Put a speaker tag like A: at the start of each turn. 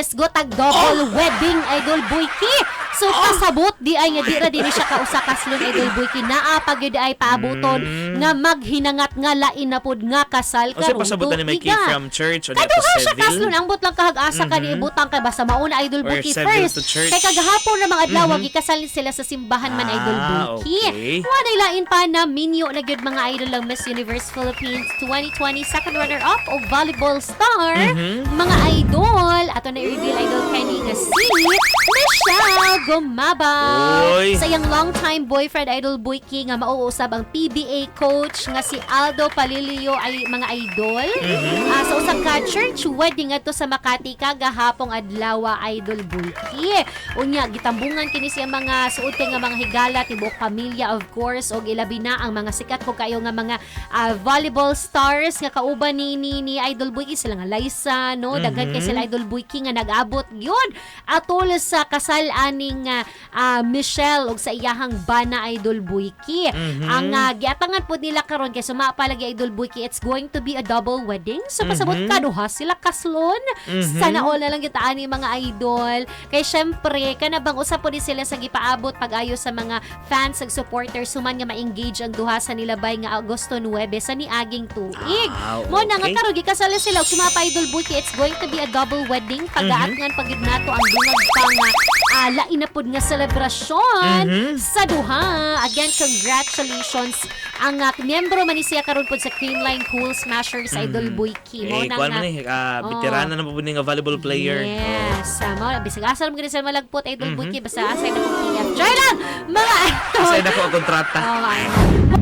A: Let's go tag double wedding, Idol Boyki. So pasabot di ay nga di ra din siya kausa kaslon, Idol Boyki. Naa pa gyud ay paabuton nga maghinangat nga lain na pud nga kasal
B: O sa
A: karon
B: pasabot na ni Mikey
A: tuiga.
B: from church o dito
A: Kaduha siya
B: Seville.
A: kaslon, ambot lang kahag-asa ka ni ibutang kay basta mauna, Idol
B: Or
A: Boyki,
B: Seville
A: first.
B: to church.
A: Kay kagahapon na mga adlaw gikasal sila sa simbahan man, Idol Boyki. Walay lain pa na minyo na gyud, mga idol, ang Miss Universe Philippines 2020 second runner-up o volleyball star. Mga idol, ato na i-reveal, Idol Kenny, nga si Michelle Gumabao.
B: Uy.
A: Sa iyang longtime boyfriend, Idol Boyki, nga mauusab ang PBA coach nga si Aldo Palilio ay mga idol. Sa usa ka church wedding adto sa Makati kagahapong adlaw, Idol Boyki. Unya gitambungan kini siya mga suod kay nga mga higala, tibuok pamilya of course, og ilabi na ang mga sikat ko kayo nga mga volleyball stars nga kauban ni Idol Boyki, sila nga Liza, no, daghan kay sila, Idol Boyki, nga nag-abot gyud atol sa kasal aning Michelle og sa iyahang bana, Idol Boyki. Ang giatangan pod nila karon kay suma pa lagi, Idol Boyki, it's going to be a double wedding. So pasabot kaduha sila kaslon. Sana all na lang kita ani, mga idol. Kay syempre kanabang usa po ni sila sa gipaabot pag-ayo sa mga fans ug supporters human nga ma-engage ang duha sa nilabay nga Agosto 9 sa niaging tuig. Mo na nga karon gikasal sila ug suma pa, Idol Boyki, it's going to be a double wedding. Pagaatngan pag gyud nato ang dungag pa nga lain na pod nga selebrasyon sa duha. Again, congratulations. Ang miyembro man ni siya karon pod sa Creamline Cool Smashers, Idol Boyki. Mo
B: Eh,
A: na
B: kuan
A: nga
B: man eh, veterana na po ni nga volleyball player.
A: Yes. Mo, bisag asa naman gani sila malagpot, Idol Boyki, basta asay na kong TF. Try lang! Mga idol!
B: Kasi na ko ang kontrata.
A: Oh, ano.